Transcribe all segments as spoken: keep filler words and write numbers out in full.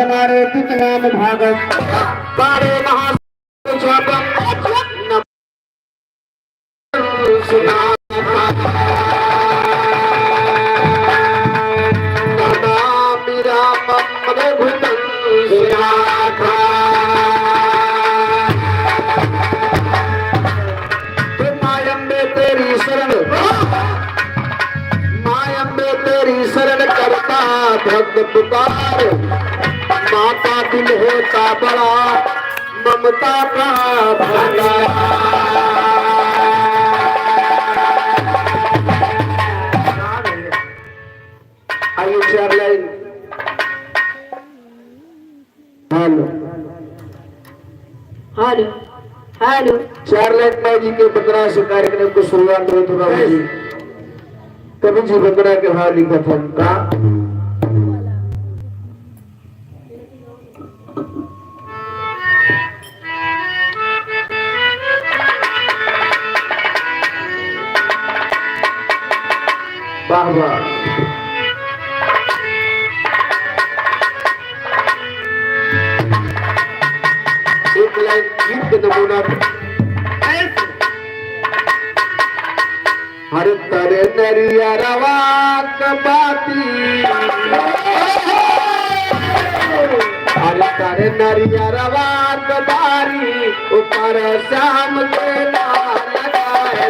हमारे दूत नाम भागत। बारे महा हे माय अम्बे तेरी शरण, माय अम्बे तेरी शरण करता भक्त पुकार, माता दिल होता बड़ा ममता का भंडार। आइए, चार लाइन। हेलो। हेलो। हेलो। चार लाइन माई जी के बंदना से कार्यक्रम को शुरुआत होत बा जी। कवि जी बंदना के भाव लिखत हन का? वाह, वाह। एक लाइन गीत के नमूना। हर तर नरियरवा क बाती। हर तर नरियरवा क बारी, ऊपर श्याम के नाम लगाए।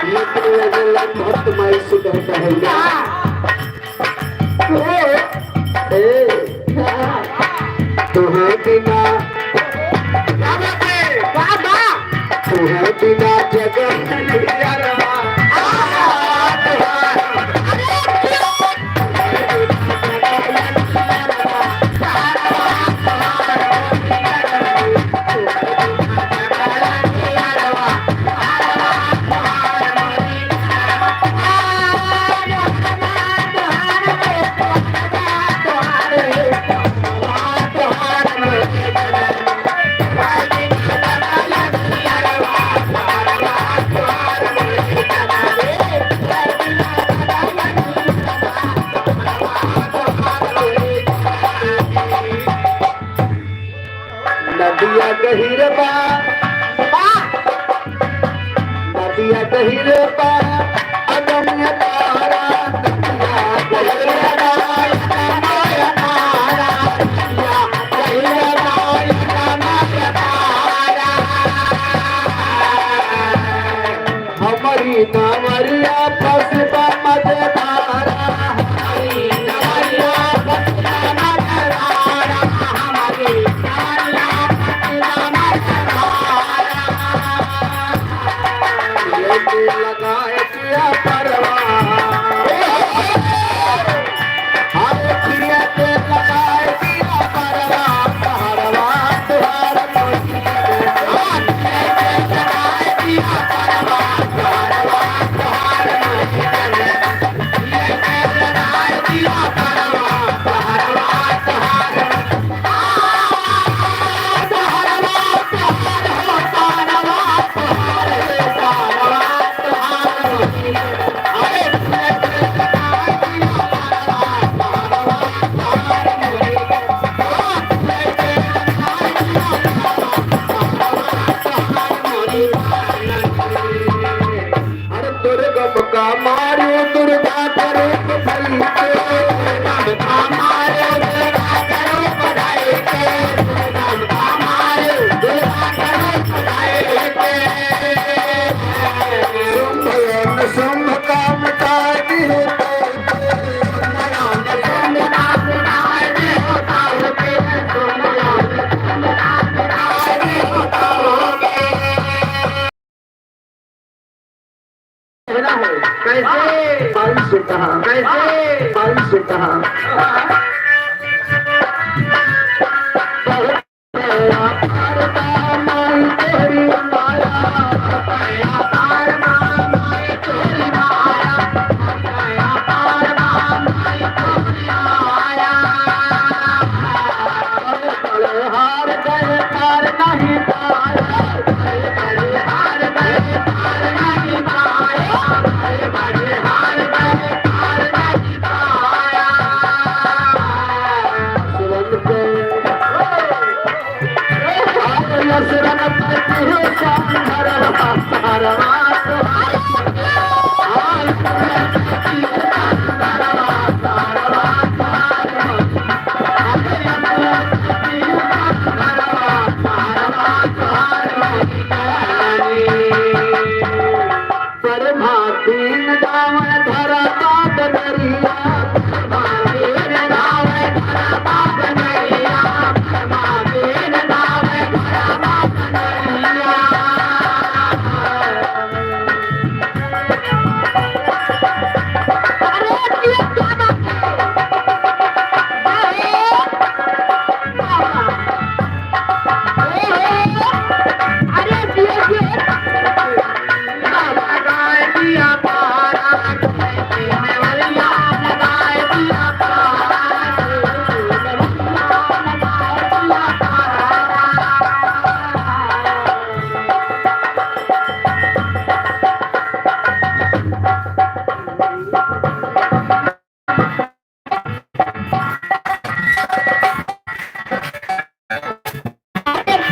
लेकिन वो जो लंबत माई से कहता है, ए, तोहे बिना, बाबा, तोहे बिना जगत नदिया गहिर बा, नदिया गहिर बा, अगम अपारा। नदिया गहिर बा, अगम अपारा। नदिया गहिर बा, अगम अपारा। हमरी नावरिया फंस बा मझधारा। हमरी नावरिया फंस बा मझधारा। हमरी नावरिया फंस बा मझधारा। ये दिल लगाए दिया परवा। कैसे? माई से कहा। कैसे? माई से कहा।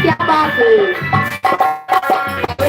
क्या बात है। तो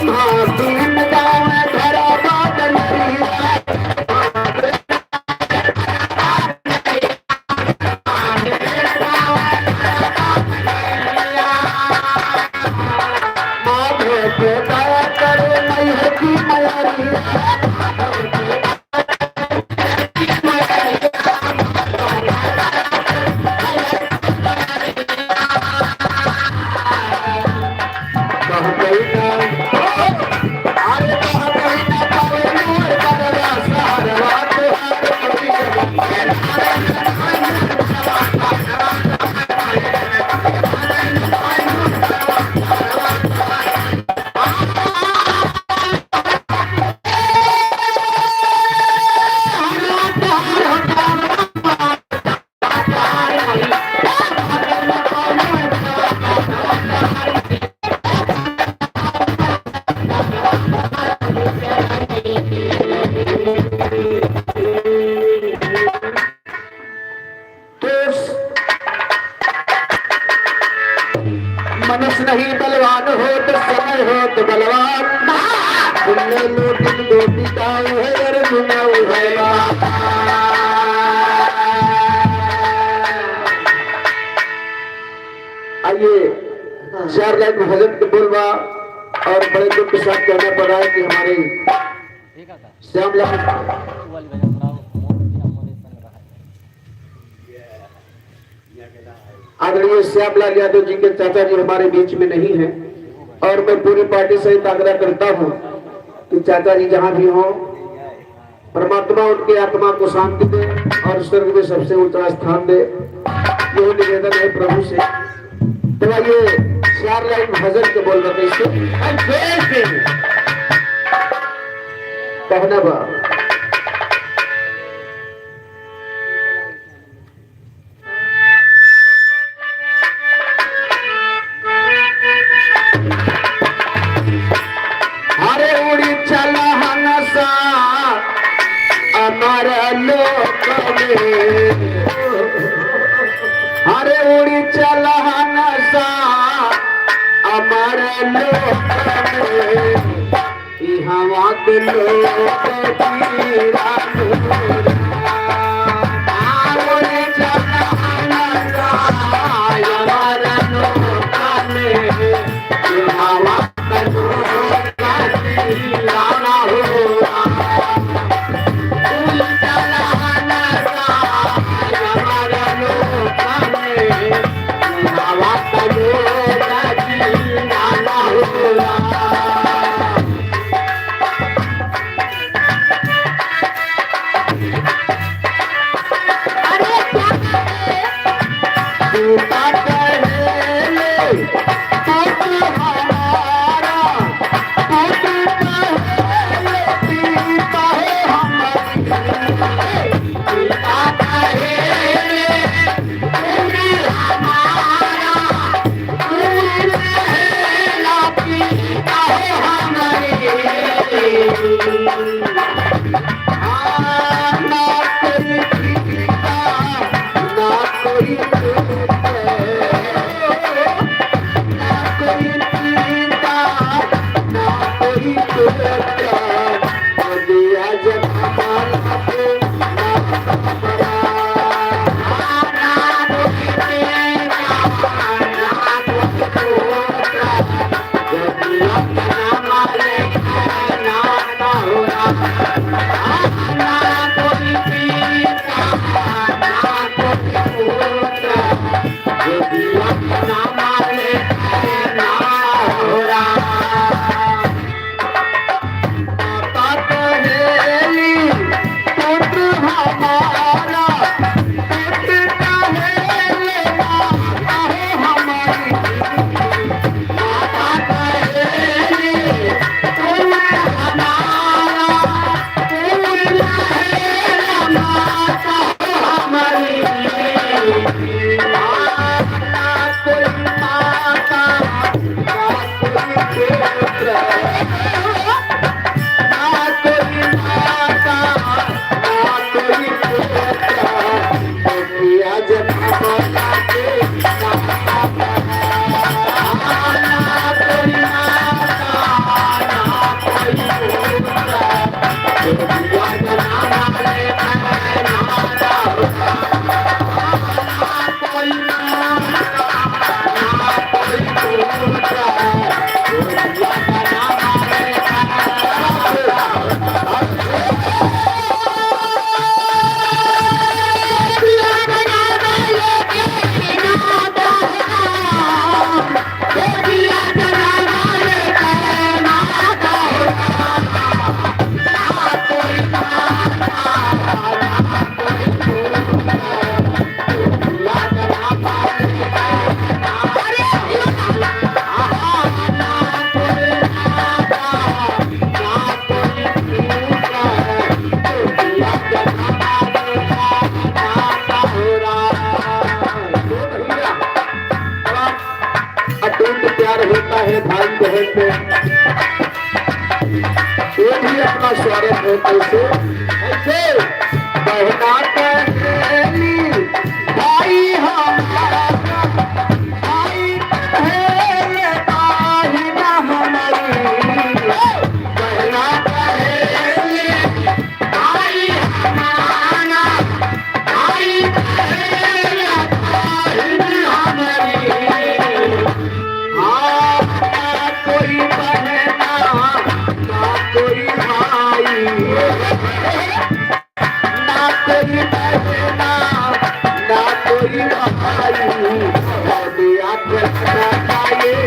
मनस नहीं बलवान होत, समय होत बलवान। पुण्य लोक को बिताऊ है, अर्जुन है। आइए, चार लाइन भजन के बोलबा और बड़े दुख के साथ कहना पड़ा है कि हमारे श्यामलाल, आदरणीय श्यामलाल यादव जी के चाचा जी हमारे बीच में नहीं हैं और मैं पूरी पार्टी से एक आग्रह करता हूँ कि चाचा जी जहाँ भी हों, परमात्मा उनके आत्मा को शांति दे और स्वर्ग में सबसे ऊंचा स्थान दे। यही निवेदन है प्रभु से। तो आइए, चार लाइन भजन के बोल रहे हैं। कहना बा। अरे उड़ी चला हंसा अमर लोक में, अरे उड़ी चला हंसा अमर लोक में। इहवाँ के लोग पीरा नूरा। आवरे जमाना का हमारा लोका में। इहवाँ के लोग पीरा नूरा। अटूट प्यार होता है भाई बहन में, वो भी अपना स्वार्थ है। कैसे? कैसे? बहना कहेली भाई हमारा, भाई कहेले बहिना हमारी। बहना कहेली भाई हमारा, भाई कहेले बहिना हमारी। हाँ, ना कोई बहना, ना कोई भाई, ना कोई बहना, ना कोई भाई, हमें आँख लगा पाए।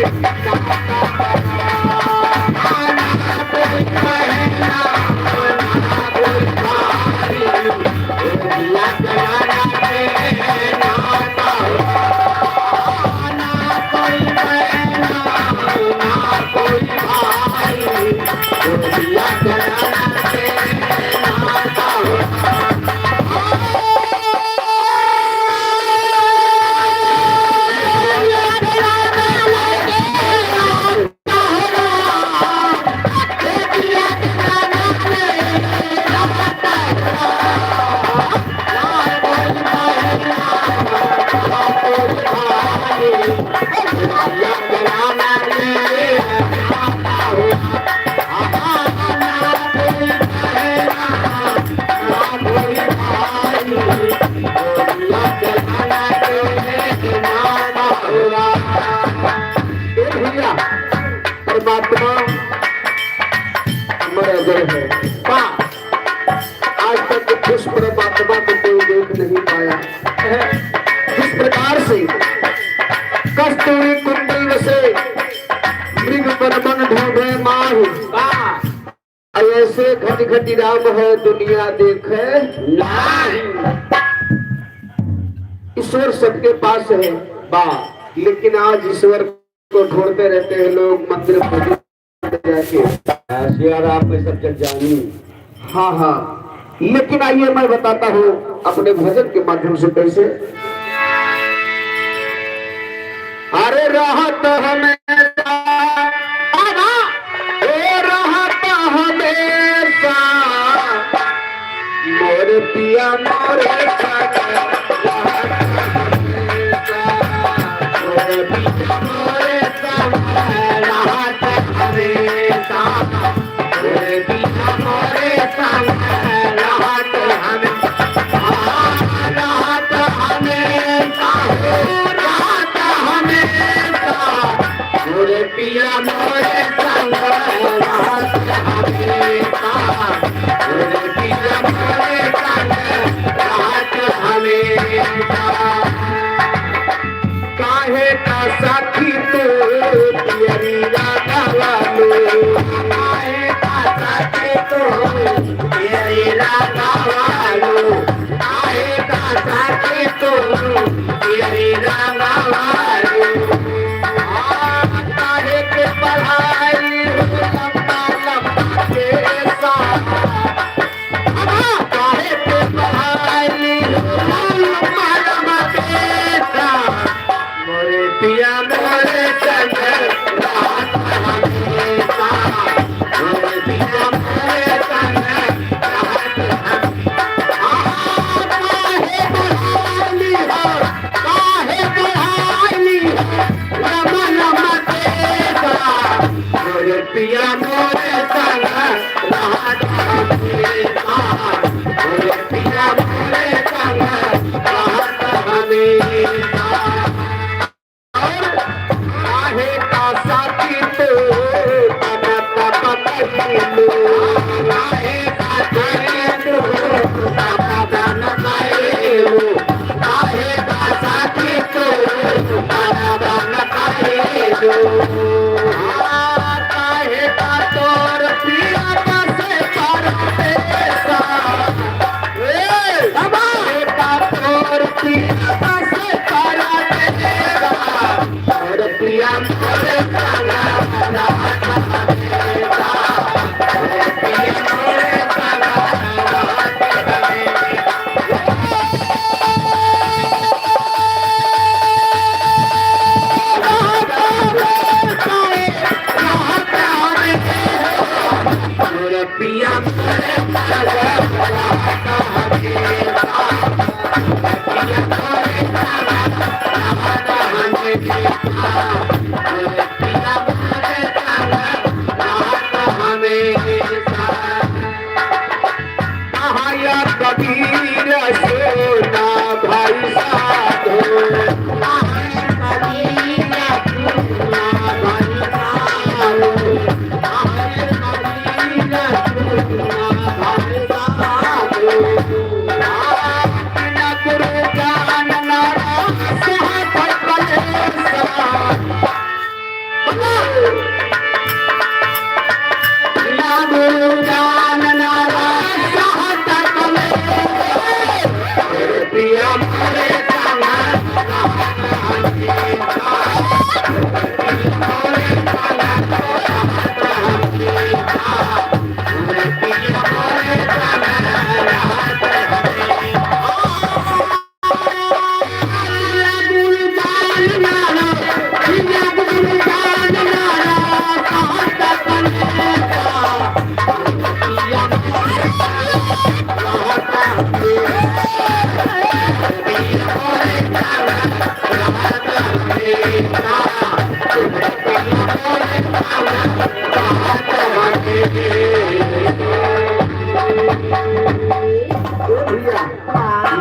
ए भैया, परमात्मा अमर अजर है। का आज तक खुश परमात्मा को कोई देख नहीं पाया। जिस प्रकार से कस्तूरी कुंडल से मृग पद मन ढूंढे माहि, का ऐसे घट घटी राम है दुनिया देखे नहीं। ईश्वर सबके पास है। बा लेकिन आज ईश्वर को ढूंढते रहते हैं लोग मंदिर मस्जिद जाके। हाँ, सिया राम में सब जग जानी। हाँ, हाँ, लेकिन आइए मैं बताता हूँ अपने भजन के माध्यम से कैसे। अरे रहत हमेशा, ए रहत हमेशा, मोर पिया मोरे संग रहत हमेशा, मोर पिया मोरे संग रहत हमेशा। काहे का साथी तू पियरी रागावालू? काहे का साथी तू पियरी रागावालू? काहे का साथी तू पियरी रागावालू? आ, काहे के पढ़ाई लंबा लंबा केसा? पिया मोरे संग रहत हमेशा, मोरे पिया मोरे संग रहत हमेशा। और काहे का साथी तू तन तप कहिलू, काहे का साथी तू तन तप कहिलू, काहे का साथी तू तन तप कहिलू। हाँ, काहे का तोर पिया से परदेसा। ए, बाबा। काहे का तोर पिया से परदेसा। और पिया मोरे काला काला। कहा या कबीर सोना भाई साधो।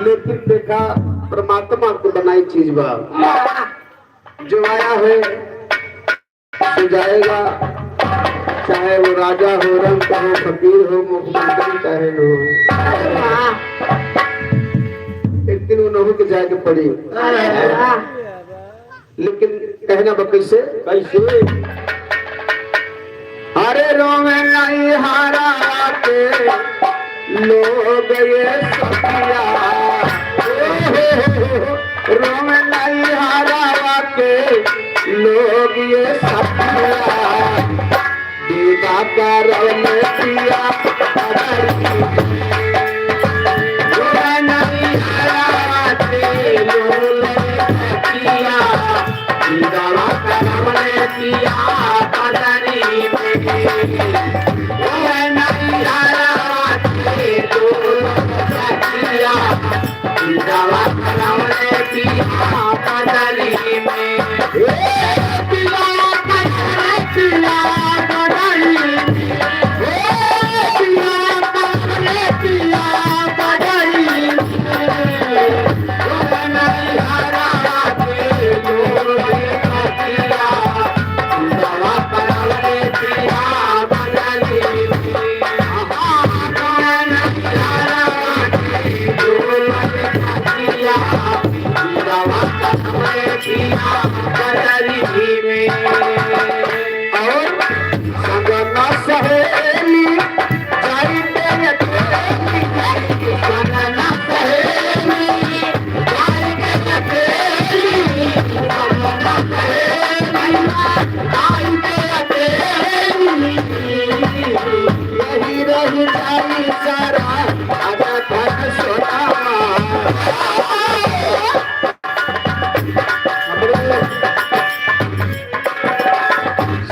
लेकिन देखा, परमात्मा के बनाई चीज बा, जो आया है सो जाएगा, चाहे वो राजा हो, रंक हो, फकीर हो, मुख्यमंत्री चाहे हो, एक दिन उन्हों के जाए के पड़ी। लेकिन कहना बा कैसे? कैसे? अरे रोवे नहीं हारा के लोग ये सखिया, रोवे नहीं हारा के ये सखिया, विदा करौले पिया पगरी।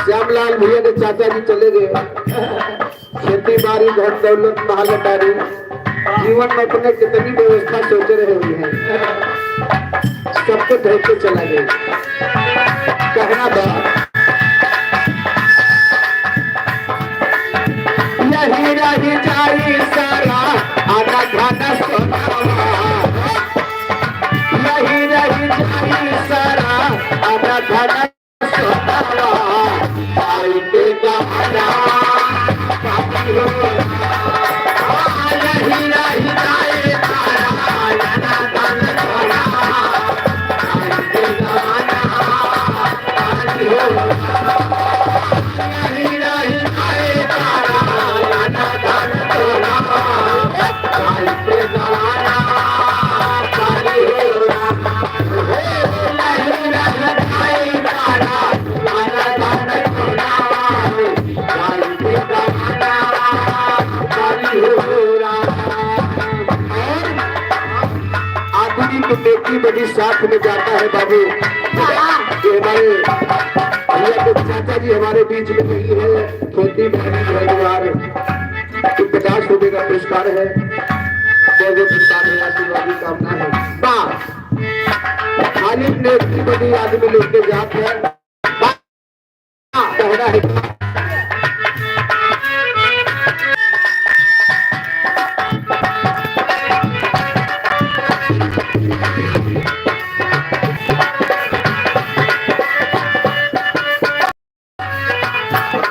श्यामलाल भैया के चाचा जी चले गए। खेती बाड़ी, धन दौलत, महल अटारी, जीवन में अपने कितनी व्यवस्था सोचे रहे हुए हैं, सबको छोड़ के चला गया। कहना बा, यही रही जाई सारा अना धन सोनावा, यही रही जाई सारा अना धन आदमी तो नेकी बड़ी साथ में जाता है बाबू। हाँ। ये हमारे भैया के चाचा जी हमारे बीच में नहीं है, खेती बाड़ी घर द्वार तो पचास रुपए का पुरस्कार है। जय जय भगवान है, आशीर्वाद की कामना है। बा, खाली नेकी बड़ी आदमी लेके जात है। बा, कहना है।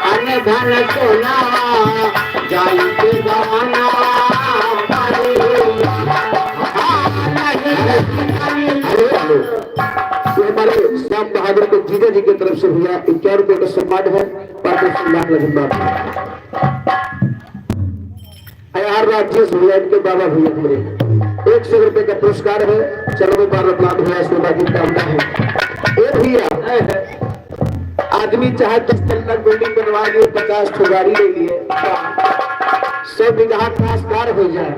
अन धन सोना जाई के गवाना। हेलो, हेलो। ये हमारे श्याम बहादुर के जीजा जी की तरफ से भैया इक्यावन रुपए का सम्मान है, पाँच सौ लाख लगे बात। यार राजेश भैया, इनके बाबा भैया हमारे एक सौ रुपए का पुरस्कार है। चलो, मैं बार बार भैया से बाकी कामना है। ए भैया, आदमी चाहे दस तल्ला बिल्डिंग बनवा लिए, पचास ठो गाड़ी ले लिए, सौ बीघा काश्तकार हो जाए,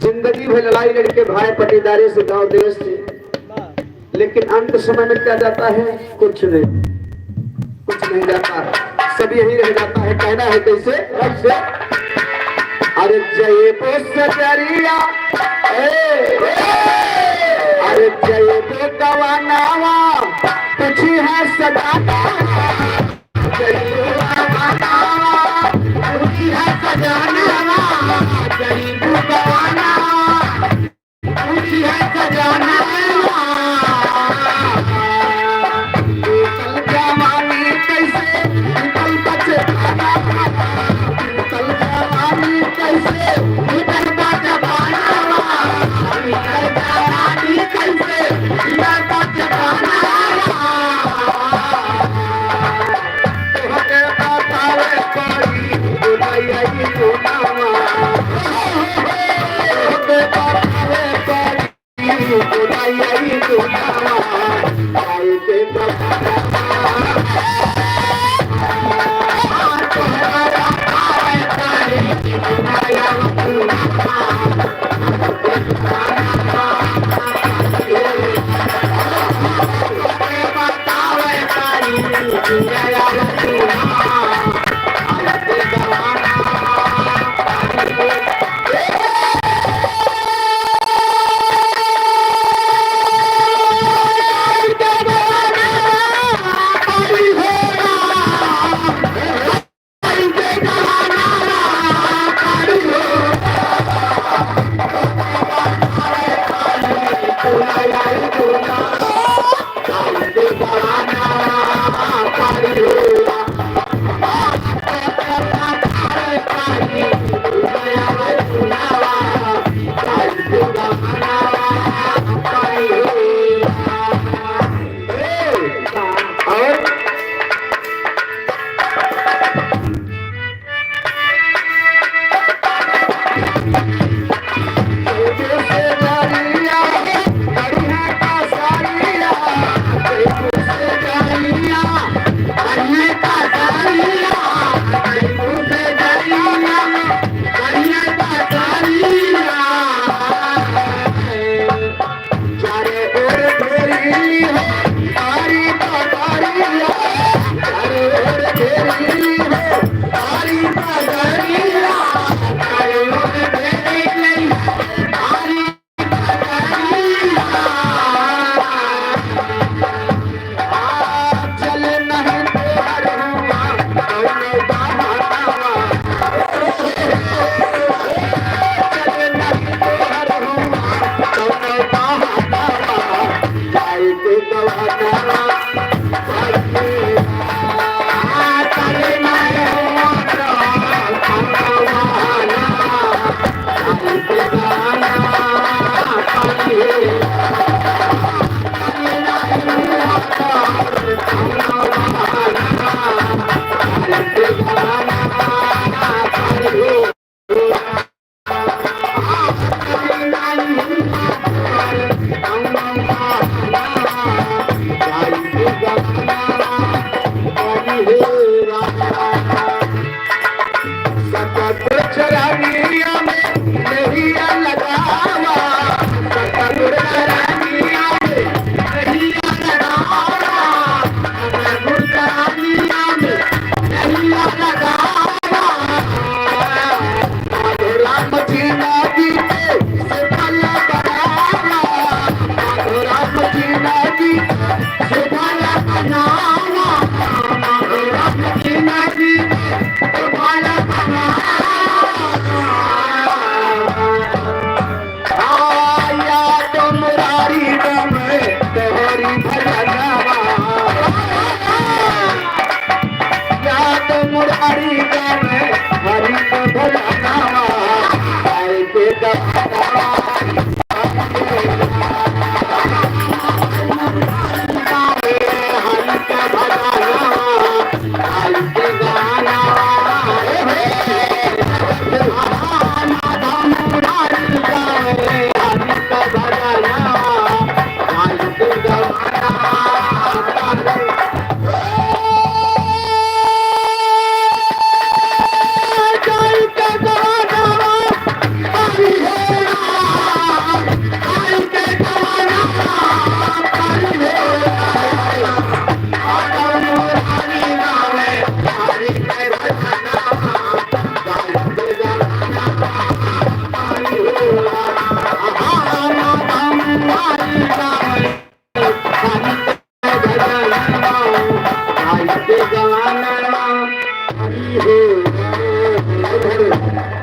जिंदगी भर लड़ाई लड़के भाई पटीदारे से, गांव देश से, लेकिन अंत समय में क्या जाता है? कुछ नहीं, कुछ नहीं जाता, सब यही रह जाता है। कहना है कैसे? कैसे? अरे जय सजरिया, ए, ए, अरे जय गवानावा, तुझी है सदा। चरनिया में नहिया लगावा, सतगुर चरनिया में नहिया लगावा, सतगुर चरनिया में नहिया लगावा। माधो राम जी नदी के से भला बनावा, माधो राम जी नदी से भला बनावा, माधो राम जी नदी से भला बनावा। आया तो मुरारी गम तोहरी भजनवा। याद मुरारी गावे हरि के भजनवा, हरि के भजनवा। हरि के भजनवा, हरि के गानवा। हे, हे। हरि के भजनवा, हरि के गानवा।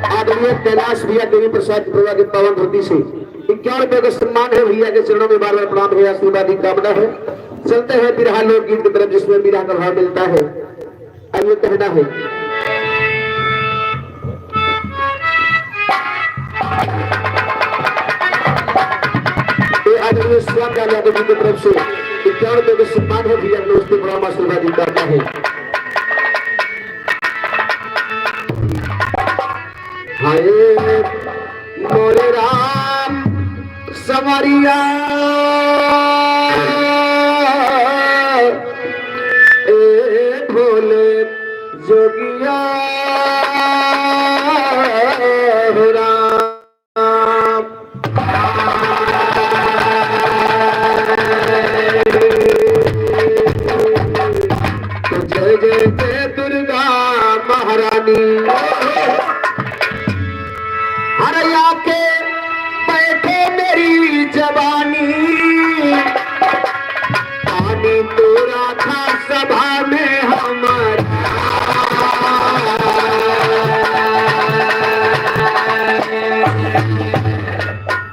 आदरणीय कैलाश भैया देवी प्रसाद प्रभा के पावन धरती से इक्यावन रुपये का सम्मान है। भैया के चरणों में बार बार प्रणाम है, आशीर्वाद की कामना है। चलते हैं बिरहा लोकगीत की तरफ, जिसमें बिरहा का भाव मिलता है। अब ये कहना है, ये आदरणीय श्याम लाल यादव जी की तरफ से इक्यावन रुपये का सम्मान है। भैया ने उसके प्रणाम आशीर्वाद की कामना है। हाय मोरे राम संवरिया, ए भोले जोगिया हो राम। तो जय जय जय दुर्गा महारानी। अरे आके बैठे मेरी जवानी, पानी तोरा था सभा में हमारा।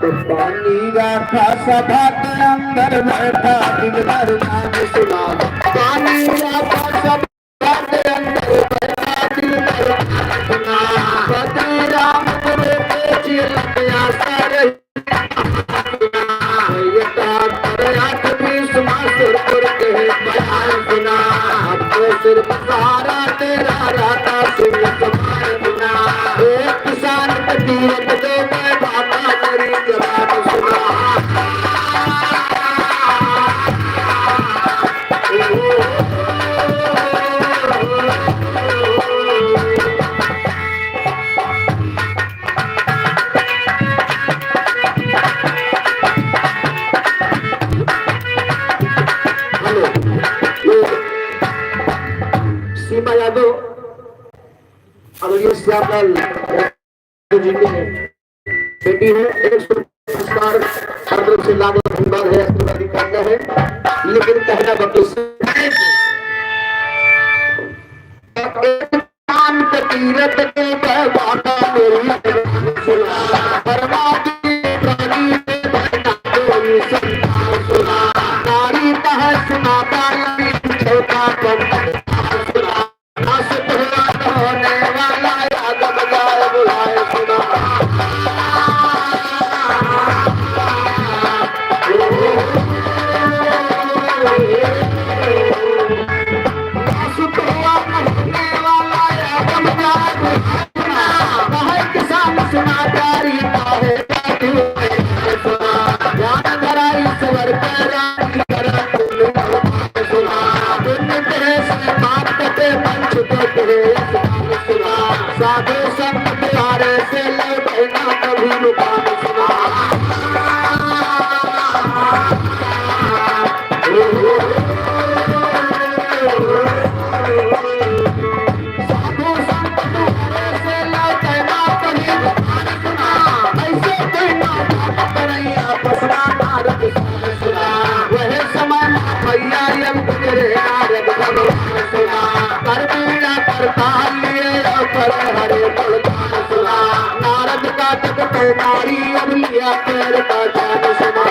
तो पानी रखा सभा के अंदर बैठा, दिन भर नाम सुना। पानी रखा सभा के अंदर बैठा, दिन भर नाम सुना। बद्री राम गुरु के चेला के आशा रही। ये तो आठ बीस मासुरपुर के बयान सुना। अब तो सिर्फ सहारा तेरा रहता सिंह तुम्हारा सुना। एक किसान के तीरथ दो मैं भाता मेरी जवान सुना। हेलो, ये सीमा यादव और ये श्यामलाल यादव जी के बेटी है। एक सौ पुरस्कार हर तरफ से लाख लाख धन्यवाद है, आशीर्वाद की कामना है। लेकिन कहना बतू शांत तीरथ के बाबा मेरी सुना, परमात्मा प्राणी के भजना मेरी संतान सुना, नारी तहर साधु संत तुम्हारे से लौटे ना कभी सुना, ऐसे कोई ना बात करे, आपस में नारद सुना। वह समय भैया अब गुजरे नारद भगवान सुना। कर बीड़ा कर ताल लिए और कर हरे गुणगान सुना। नारद का जग पे नारी अब लिया पैर का जान सुना।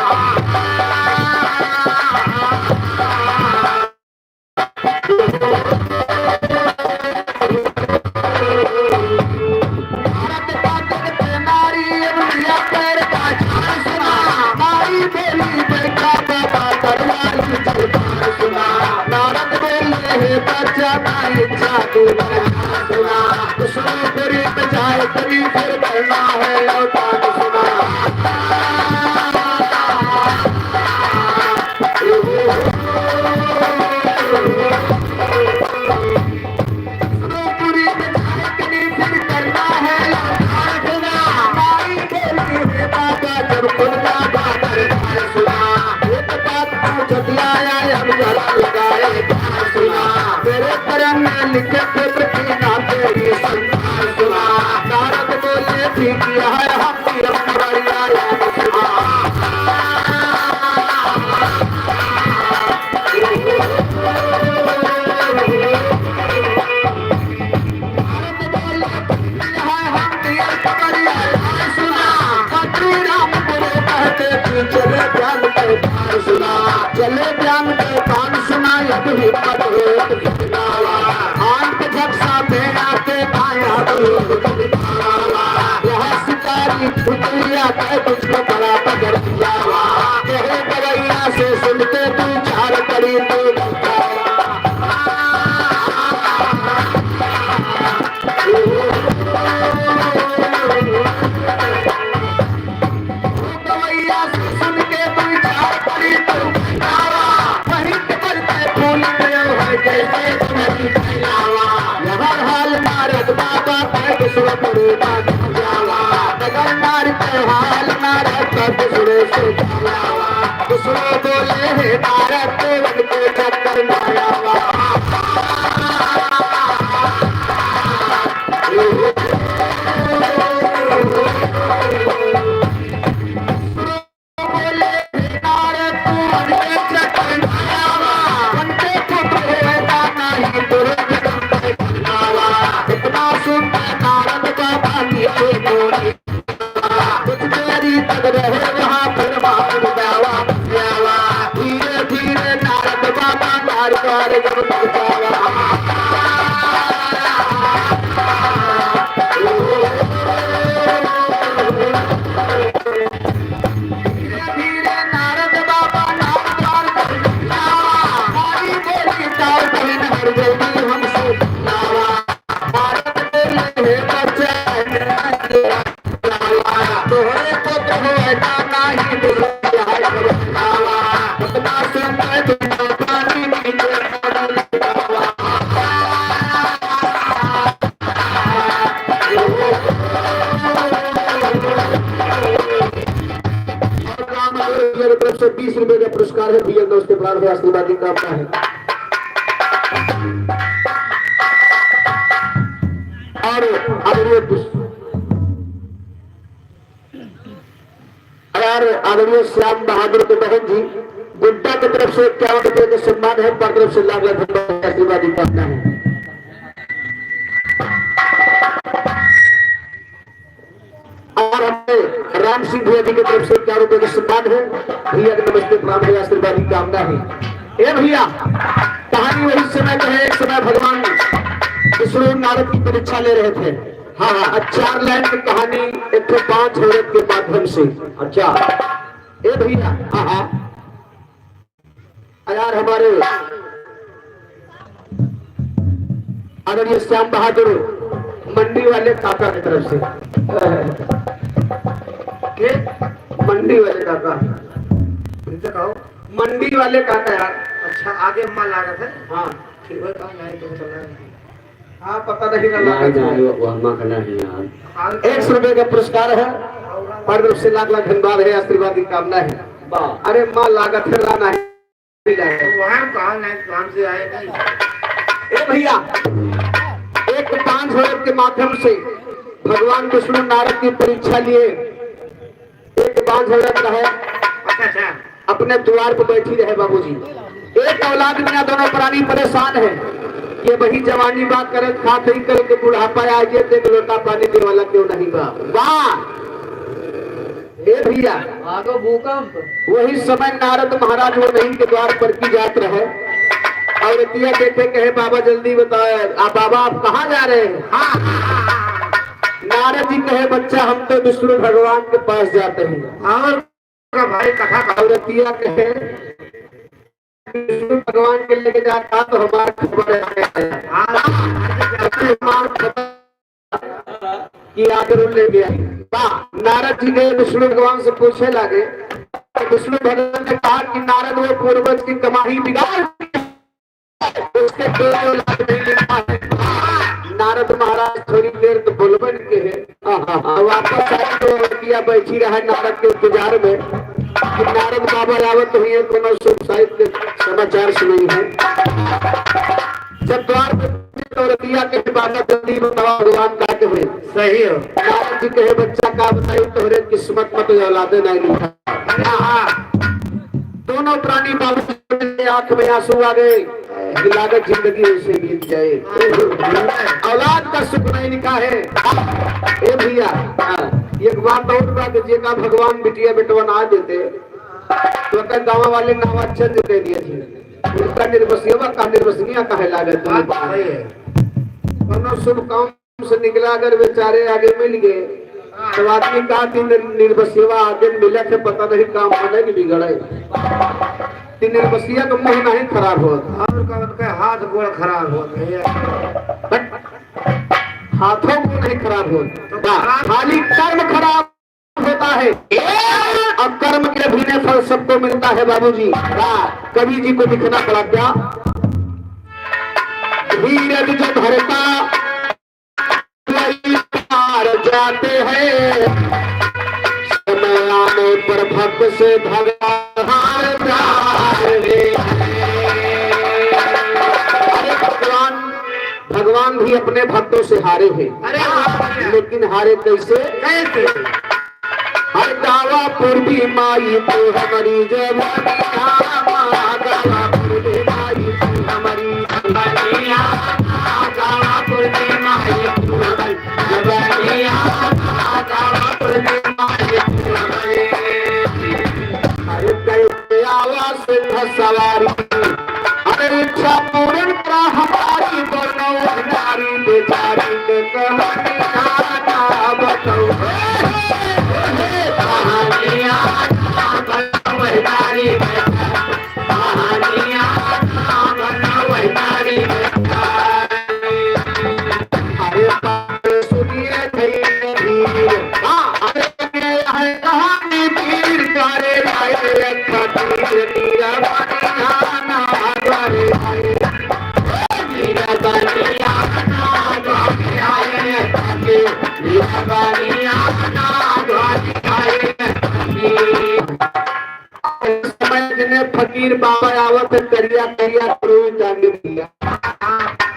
भारत का जग पे नारी अब लिया पैर का जान सुना। नारी बोली बैठा बाबा दरबार की जलपान सुना। नारद बोले हे बच्चा ना इच्छा तू बरदान सुना। दूसरी बुरी में जाए कभी फिर करना है अवतार सुना। दूसरी बुरी में जाए कभी फिर करना है अवतार सुना। नारी बोली हे बाबा जब खुद का बादल सुना। एक बात पूछ दिया है हम जरा लगाए सुना। तेरे करम में लिखे थे पृथ्वी नाम तेरी संतान सुना। नारद बोले ठीक है हम तीरथ बरिया याद सुना। नारद बोले चले ज्ञान के पान सुना, अब हिम्मत हो तो सुनावा। आंत झपसा में आके आया तो सुनावा। यह शिकारी पुतलिया के तुझको बड़ा पकड़ लिया। कहे बगैया से सुनते तू चार करी तू गवैया से सुन के तू चार पड़ी तू गावा। वहीं के पर पे फूल गयो है जैसे तुम्हारी फैलावा। यह हाल नारद बाबा का दूसरे पर बात जावा। डगर नार के हाल नारद का दूसरे से जावा। दूसरे बोले हे नारद देवन के चक्कर में आवा। और राम मंदिर की तरफ से बीस रुपए का पुरस्कार है। भैया दोस्त के प्राण में आशीर्वाद की कामना है। और आदरणीय पुष्प-, और आदरणीय श्याम बहादुर के बहन जी गुड्डा की तरफ से इक्यावन रुपए का सम्मान है। पर तरफ से लाख लाख धन्यवाद, आशीर्वाद की कामना है। और हमें राम सिंह भैया जी की तरफ से इक्यावन रुपए का सम्मान है। भैया के नमस्ते, प्रणाम है, आशीर्वाद की कामना है। ए भैया, कहानी वही समय का है, एक समय भगवान विष्णु नारद की परीक्षा ले रहे थे। हाँ, हाँ, और चार लाइन की कहानी एक ठो पांच औरत के माध्यम से। अच्छा, ए भैया, हाँ, हाँ। यार, हमारे आदरणीय श्याम बहादुर मंडी वाले काका की तरफ से। के? मंडी वाले काका। फिर से कहो। मंडी वाले काका यार। अच्छा, आगे माँ लागत है। हाँ। ठीक है, कहाँ नहीं तो चला है। हाँ, पता नहीं ना, नहीं, लागत है। नहीं, वो, वो माँ का नहीं यार। एक सौ रुपए का पुरस्कार है। पर तरफ से लाख लाख धन्यवाद है, आशीर्वाद की कामना है। वाह। अरे माँ लागत है, ला नहीं। मिला है। वहाँ कहाँ नहीं, काम से आए नहीं। ए भैया, एक बांझ औरत के माध्यम से भगवान विष्णु नारद की परीक्षा लिए। एक बांझ औरत रहे, अच्छा, अच्छा। अपने द्वार पर बैठी रहे बाबूजी। एक औलाद बिना दोनों प्राणी परेशान है। ये वही जवानी बात करत खात ही करत बुढ़ापा आ गया, देख लोटा पानी देवाला क्यों नहीं बा। वाह! ए भैया, आ गो भूकंप। वही समय नारद महाराज वो नहीं के द्वार पर की जात रहे। औरतिया देखे कहे, "बाबा जल्दी बताओ, आप बाबा आप कहाँ जा रहे हैं?" हाँ, हाँ, हाँ, हाँ। नारद जी कहे, "बच्चा हम तो विष्णु भगवान के पास जाते हैं।" और का भाई कथा का औरतिया कहे, "विष्णु भगवान के लेके जाता तो हमारा खबर है।" हाँ। हमारा खबर कि आदर ले गया। बा, नारद जी गए विष्णु भगवान से पूछे लागे। तो विष्णु भगवान ने कहा कि नारद वो पूर्वज की कमाई बिगाड़ दी, उसके कोई औलाद नहीं मिलता है। नारद महाराज थोड़ी देर तो बोलबन के है। हाँ, हाँ, हाँ। वापस आए तो औरतिया बैठी रहा नारद के इंतजार में कि नारद बाबा आवत हुए कोनो शुभ साहित्य समाचार सुनाई है। जब द्वार पे औरतिया के बाबा जल्दी बतावा भगवान का कहे। सही हो। नारद जी कहे, "बच्चा का बताई, तोहरे किस्मत में तो औलादे नहीं लिखा।" हाँ, हाँ। दोनों प्राणी बाबू के आंख में आंसू आ गए। लागत जिंदगी ऐसे बीत जाए, औलाद का सुख नहीं लिखा है। ए भैया, हाँ, एक बात और बा कि जेका भगवान बिटिया बेटवा ना देते, तो ओकर गाँव वाले नावा चंद दे दिए थे। उनका निर्बसियवा का निर्बसनिया कहे लागे तुम्हें। बात सही है। कोनो शुभ काम से निकला अगर बेचारे आगे मिल गए, तो आदमी कहा कि निर-, निर्बसियवा आगे मिलत है, पता नहीं काम बने कि बिगड़े। तो निर्बसिया का मुंह नहीं खराब होत। और का उनका हाथ गोड़ खराब होत है। बट हाथों को नहीं खराब होत। तो खराब खाली कर्म खराब होता है। और कर्म के अधीन फल सबको मिलता है बाबूजी। वाह, कवि जी को लिखना पड़ा क्या? धीरज जो धरता वही पार जाते हैं। समय आने पर भक्त से भगवान हार जाते हैं। अरे भगवान, भगवान भी अपने भक्तों से हारे हैं। अरे वाह। लेकिन हारे कैसे? कैसे? हर गावा पूर्वी माई तू हमारी जवानिया, गावा पूर्वी माई तू हमारी जवानिया, गावा पूर्वी माई तू हमारी जवानिया, गावा पूर्वी माई तू हमारी। अरे कैसे आवा सिंह सवारी, अरे इच्छा पूर्ण करा हमारी, बनो नारी बेचारी के कहानी ना बताओ। कहानियाँ ना बताओ नारी बेचारी, कहानियाँ ना बताओ नारी बेचारी। अरे सुनिए धीरे धीरे, हाँ, अरे है कहानी वीर का रे, आए एक फकीर वीरा बनिया ना द्वारे आए। वीरा बनिया ना द्वारे आए, वीरा बनिया ना द्वारे आए। समय जिन्हें फकीर बाबा आवत है, करिया करिया कोई टांगे दिया।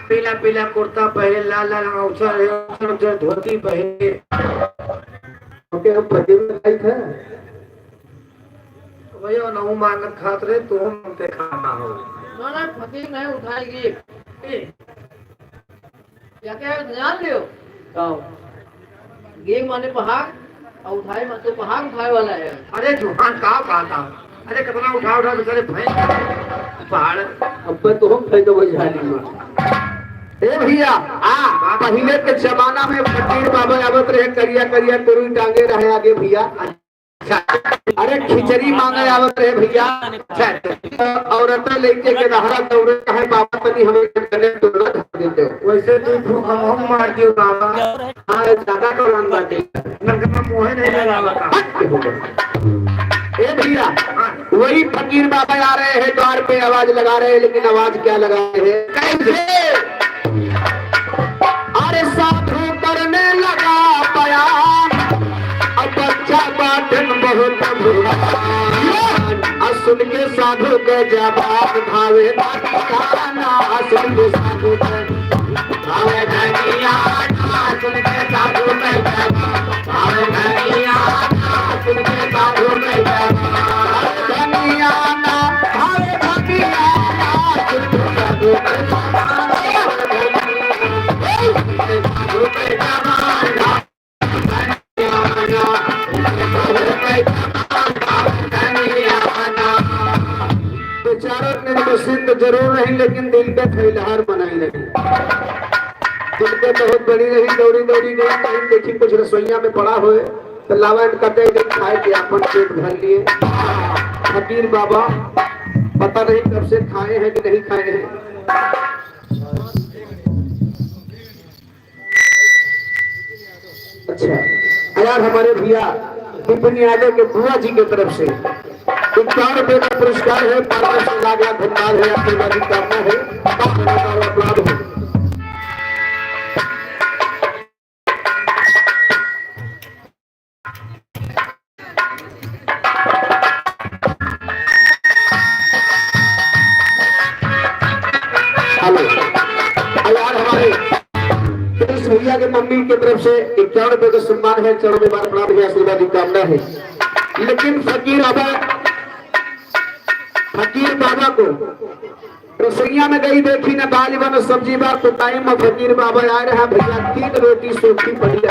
पीला पीला कुर्ता पहने, लाल लाल अवसर है, अवसर अवसर धोती पहने। ओके, हम फकीर में आई थे। भैया, नहु मांगत खात रहे, तू हम ते खाना हो। ना, ना, फकीर नहीं उठाएगी। ए। क्या क्या है, जान लियो? गाओ। ये माने पहाड़, और उठाए मत, तो पहाड़ उठाए वाला है। अरे, जुबान का कहता? अरे, कितना उठा उठा बेचारे भैंस पहाड़। अब मैं तो हम फेंक दो झाड़ी में। ए भैया, आ, पहिले के जमाना में फकीर बाबा आवत रहे, करिया करिया तुरुई टांगे रहे आगे भैया। अच्छा। अरे खिचड़ी मांगे आवत रहे भैया। अच्छा। औरतें लेके के नहरा दौड़े है, "बाबा तनी हमें कने टोला धर देते हो।" वैसे तू फूंक हम, हम मार दियो बाबा। हाँ, ज्यादा तो रंग बाटे। नंगमा मुँहे नहीं लगावा का। हट के हो गए। ए भैया, हाँ। वही फकीर बाबा आ रहे हैं द्वार पे, आवाज लगा रहे हैं, लेकिन आवाज क्या लगा रहे हैं? कैसे? अरे साधु करने लगा बयान, अब बच्चा बाटन बहुत बुरा। अस सुन के साधु के जवाब, भावे धनिया ना, सुन के साधु के, भावे धनिया ना, सुन के साधु के जवाब, भावे धनिया ना, सुन के साधु के जवाब, भावे धनिया ना, भावे धनिया ना, सुन के साधु के जवाब। बेचारा निर्वसित जरूर रही, लेकिन दिल के फैलहार बनाई रही। दिल के बहुत बड़ी रही, दौड़ी दौड़ी गई, कहीं देखी कुछ रसोइया में पड़ा होए, तो लावा इनका दे दे, खाए के अपन पेट भर लिए। फकीर बाबा पता नहीं कब से खाए हैं कि नहीं खाए हैं। अच्छा, यार, हमारे भैया विपिन यादव के बुआ जी के तरफ से इक्यावन रुपये का पुरस्कार है। पाँच सौ लाख लाख धन्यवाद है, आपके लिए भी कामना है। बहुत बड़ा अपराध है। हेलो, यार, हमारे प्रिंस भैया के मम्मी की तरफ से इक्यावन रुपए का सम्मान है। चरणों में बार प्रणाम है, आशीर्वाद की कामना है। लेकिन फकीर बाबा, फकीर बाबा को रसोइया में गई, देखी न दाल बा न सब्जी बा, तो टाइम में फकीर बाबा आ रहा, भैया तीन रोटी सूखी पड़ी है।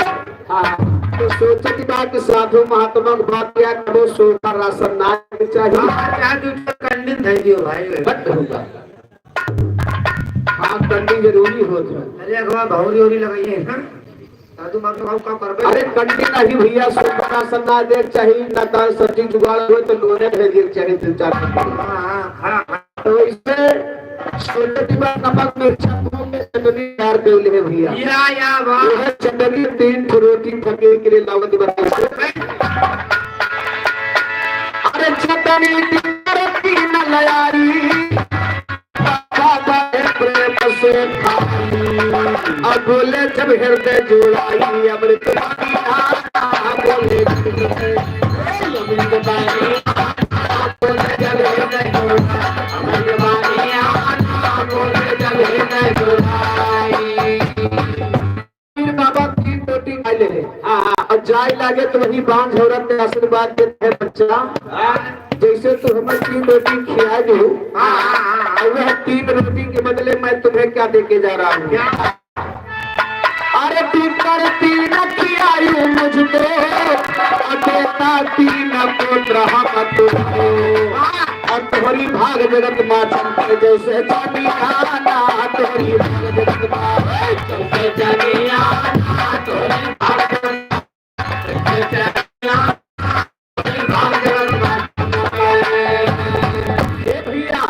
हाँ, तो सोचत बा कि साधु महात्मा के बात क्या करो, सूखा राशन ना चाहिए। हाँ, क्या दू ठो कंडी धर दियो भाई। बंद होगा। हाँ, कंडी जरूरी होत है। अरे, अगवा भौरी ओरी लगाइए, हाँ? साधु महात्मा का करबे। अरे, कंडी नहीं भैया, सूखा राशन ना दे चाहिए, ना दाल सब्जी जुगाड़ होए तो नोने भेजे चाहिए दो चार कंडी। हाँ, हाँ, हाँ, हाँ। तो इसमें छोटे डिब्बा नमक मिर्चा भून के चटनी तैयार कर ले भैया। या, या, वाह। वह चटनी तीन ठो रोटी फकीर के लिए लावत बा। अरे चटनी तीन रोटी न लयारी, बाबा है प्रेम से खाई। अब बोले जब हृदय जुड़ाई, अमृत पानी आ, बोले जब हृदय फिर बाबा तीन रोटी खाए ले। हाँ, हाँ। और जाए लागे तो वही बांझ औरत के आशीर्वाद देते हैं, बच्चा। हाँ। जैसे तू हमें तीन रोटी खिया दो, हाँ, हाँ, हाँ। और वह तीन रोटी के बदले मैं तुम्हें क्या दे के जा रहा हूँ? क्या? अरे पीतर तीन खियाई मुझको, और देता तीन पुत्र हम तुमको। और तोहरी भाग जगत माँ चंपक जैसे जानियाना, तोहरी भाग जगत माँ चंपक जानियाना, तोहरी भाग जगत माँ चंपक जानियाना। ए भैया,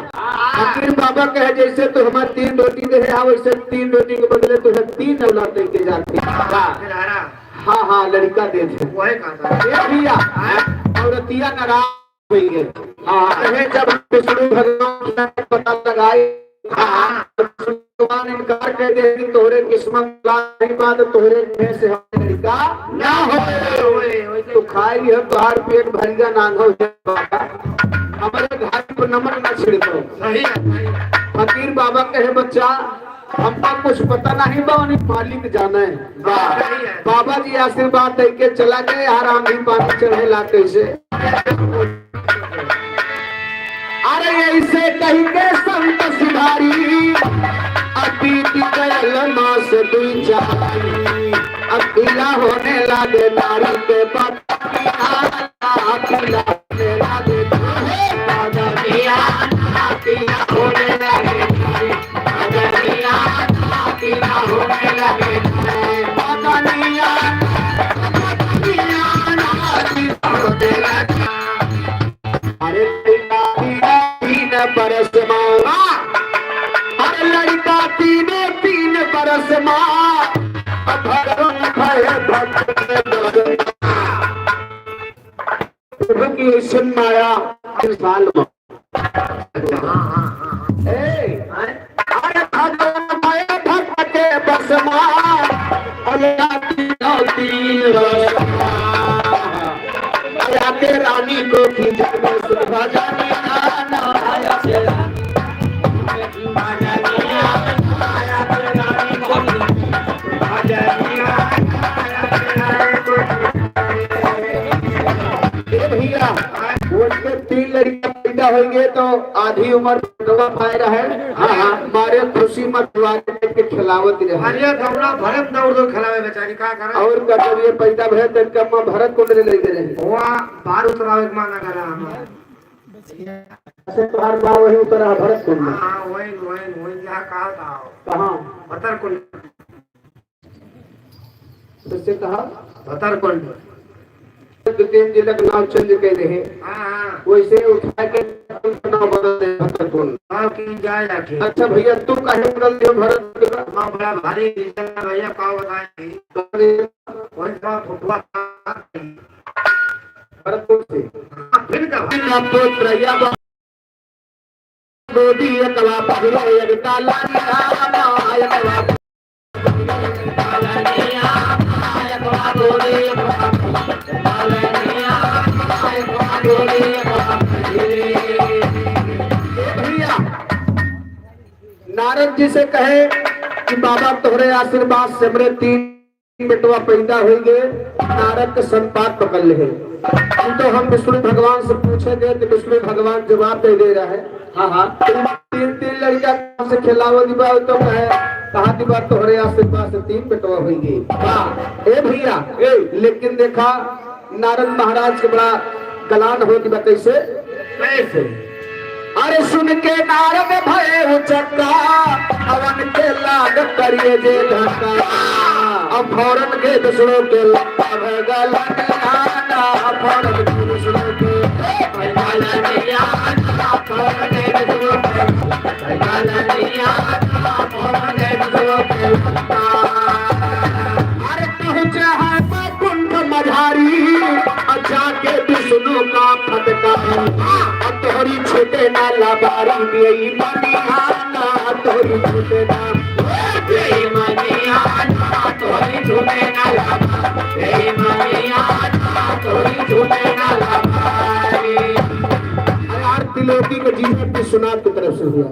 फकीर बाबा कहे, जैसे तू हमार तीन रोटी दे है, हाँ, वैसे तीन रोटी के बदले तुहे तीन औलाद दे के जाते। हाँ, हाँ, लड़का दे दे। वही कहा था। ए भैया, हाँ? औरतिया नाराज हो गई है। हाँ, कहे, जब हम विष्णु भगवान का पता लगाए, हाँ, भगवान इनकार कर दे कि तोहरे किस्मत ला नहीं बात, तोहरे में से हम लड़का ना हो। तो खाए लियो, तोहार पेट भरिया, नांगा हो जाए बाबा। हमारे घर पर नमक ना छिड़को। सही है, सही है। फकीर बाबा कहे, बच्चा, हमका कुछ पता नहीं बा, उन्हीं मालिक जाने। बा-, सही है। बाबा जी आशीर्वाद दे के चला गए, यार आंधी पानी चढ़े ला कैसे। अरे ऐसे कही के संत सिधारी, अतीत गयल मास दुई चारी। अब ढीला होने लागे नारी के बात, ढीला होने लागे, ढीला होने लागे, ढीला होने लागे। अरे लड़का तीन, तीन बरस मा, अरे लड़का तीन, तीन बरस मा, भगवान भय भक्त के दर्शन। प्रभु की ऐसन माया हर साल मा। ए, अरे भगवान भय भक्त के बस मा, अरे तीन, तीन बरस मा। अरे आके रानी को खींच ए भैया, उनके तीन लड़कियां पैदा होंगे तो आधी उम्र बेटवा पाए रहे। हाँ, हाँ। मारे खुशी में दुआरे के खिलावत रहे। अरे, दौड़ा भरत दौड़ दो खिलावे बेचारी, का करे? और कब ये पैदा भय, तब कब माँ भरत कुंड ले लेके रहे। वहाँ बाहर उतरावे के माना करा हमारा। ऐसे तोहार बार वही उतरा है भरत कुंड में। हाँ, वही, वही, वही, यहाँ कहा था। कहाँ? भतर कुंड। किससे कहा? भतर कुंड। जितेंद्र जी लग नाव चेंज कर दे। हाँ, हाँ। वैसे उठा के नाव बदल दे भतर कुंड। हाँ, की जाए आखिर। अच्छा भैया, तू काहे बदल दियो भरत कुंड का? हाँ, बड़ा भारी reason है भैया, का बताएं? वही का फुटवा भरत कुंड से। हाँ, फिर का? ना पुत्र या गोदी एकवा पहिरे एक ताला निहाना, एकवा भैया, नारद जी से कहे कि बाबा तोहरे आशीर्वाद से हमरे तीन बेटवा पैदा होइगे, नारद के संपात पकड़ ले। हम तो हम विष्णु भगवान से पूछेंगे तो विष्णु भगवान जवाब दे दे रहा है। हाँ, हाँ। तीन, तीन, तीन लड़का से खिलावो दिबा तो कहे, कहा दिबा तोहरे आशीर्वाद से तीन बेटवा होइगे। वाह। ए भैया, ए। लेकिन देखा नारद महाराज के बड़ा गलान हो दिबा। कैसे? कैसे? अरे सुन के नारद भये उचक्का, अवन के लाग करिए जे धक्का। अब फौरन के दूसरों के लक्का भगल निहाना, अब फौरन के दूसरों के भगल निहाना, फौरन के दूसरों के भगल निहाना, फौरन के दूसरों के लक्का। अरे पहुँचे हैं कुंड मझारी, आ जाके विष्णु का फटका। आ तोहरी छूटे ना लबारी, बेईमानिया ना, आ तोहरी छूटे ना। बेईमानिया ना, आ तोहरी छूटे ना लबारी। बेईमानिया ना, आ तोहरी छूटे ना लबारी। अरे यार, तिलोकी का जीवन विश्वनाथ की तरफ से हुआ।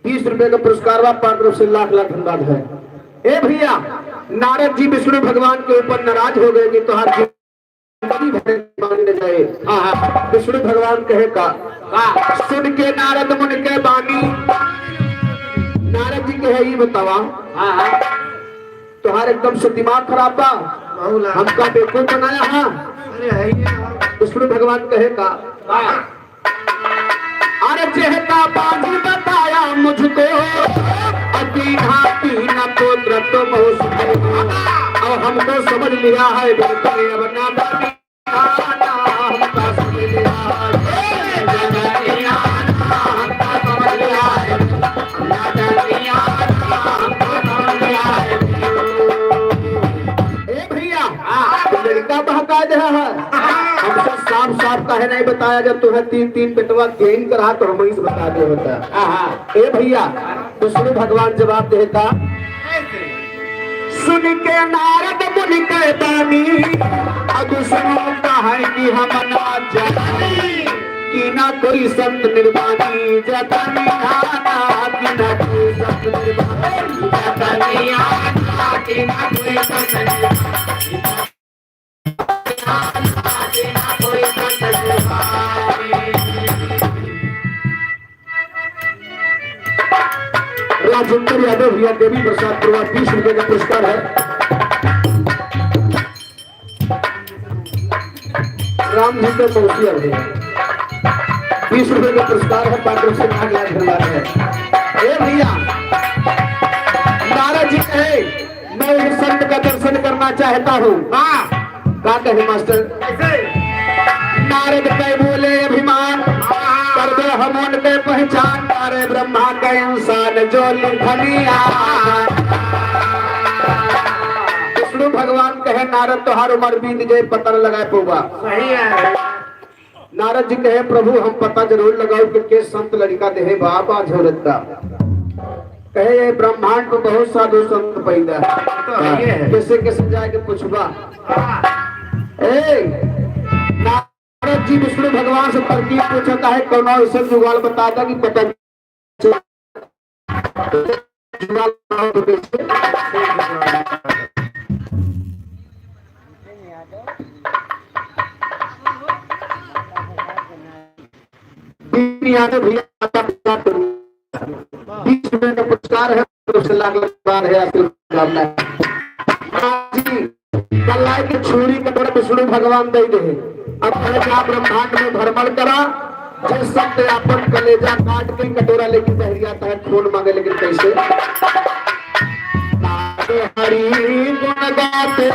बीस रुपए का पुरस्कार बा, पाँच रुपए से लाख लाख धन्यवाद है। ए भैया, नारद जी विष्णु भगवान के ऊपर नाराज हो गए कि तोहार जिंदगी भर मान ले जाए। हाँ, हाँ, विष्णु भगवान कहे का, का? सुन के नारद मुनि के बानी, नारद जी कहे, "ई बतावा, हाँ, हाँ। तोहार एकदम से दिमाग खराब बा, बहुत है। हमका बेवकूफ बनाया है।" अरे, है ही है। विष्णु भगवान कहे का, का? अरे जेहका बाजी बताया मुझको, अतीना तीन पुत्र तुम उसको। अब हमको समझ लिया है, बिल्कुल अब ना डरना, हमको समझ लिया है। हमको समझ लिया है। ए भैया, आप लड़का बहका दे है। हमसे साफ साफ काहे नहीं बताया, जब तुम्हें तीन तीन बेटवा तीन करा तो हम ही से बता दे होता। आहा। ए भैया, विष्णु भगवान जवाब देता, सुन के नारद मुनि के बानी, अब सुनो कहे कि हम ना जानी। कि ना कोई संत निर्वाणी जतन आना, कि ना कोई संत निर्वाणी जतन आना, कि ना कोई संत निर्वाणी जतन आना, कि ना कोई संत निर्वाणी। राजेंद्र यादव भैया, देवी प्रसाद पुरवा, बीस रुपए का पुरस्कार है। राम जी के मौसी अवधि। बीस रुपए का पुरस्कार है, पाँच रुपए से भाग लाख धन्यवाद है। ए भैया, नारद जी कहे, "मैं उस संत का दर्शन करना चाहता हूँ।" हाँ। का कहे मास्टर? कैसे? नारद कहे बोले, "अभिमान, हाँ। कर दो हम उनके पहचान, अरे ब्रह्मा का इंसान जो लिखनिया।" विष्णु भगवान कहे, "नारद, तोहार उम्र बीत जाए, पता न लगाए पउबा।" सही है। नारद जी कहे, "प्रभु, हम पता जरूर लगाओ कि के संत लड़का देहे बाप आज औरत का।" कहे, "ये ब्रह्मांड में बहुत साधु संत पैदा है।" तो है, ये है। कैसे, कैसे जाके पूछबा? ए, ना- जी विष्णु भगवान से तरकीब पूछता है, कौनो ऐसा जुगाड़ बता दा कि पता चले। जुगाड़ बताओ तो कैसे? दीन यादव भैया, बीस रुपए का पुरस्कार है, तरफ से लाख लाख बार है, आशीर्वाद कामना है। जी, कलाई के छुरी कटोरा विष्णु भगवान दे दे। अब कहे जा ब्रह्मांड में भ्रमण करा, जे संत आपन कलेजा काट के कटोरा लेके बहरिया तहत खून मांगे, लेकिन कैसे? हरि गुण गाते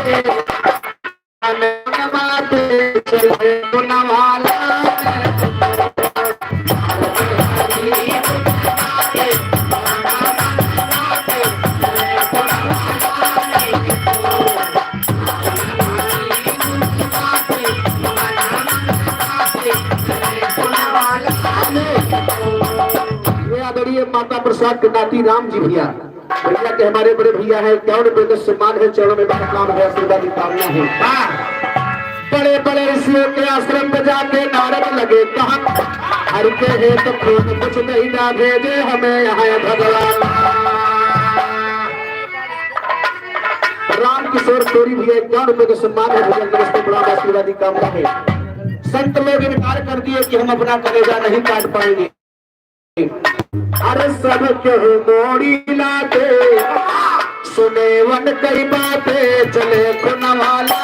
ये आदरणीय माता प्रसाद के नाती राम जी भैया, भैया के हमारे बड़े भैया हैं, इक्यावन रुपए का सम्मान है, चरणों में प्रणाम है, आशीर्वाद की कामना है। वाह। बड़े बड़े ऋषियों के आश्रम में जाके नारद लगे कहन, हरि के हेत खून कुछ नहीं ना भेजे, हमें यहाँ है भगवान। राम किशोर तोरी भैया, इक्यावन रुपए का सम्मान है भैया, नमस्ते, प्रणाम, आशीर्वाद की कामना है। संत लोग इनकार कर दिए कि हम अपना कलेजा नहीं काट पाएंगे। अरे सब केहू मोड़ी लाते, सुने वन कई बातें, चले खुनवाला।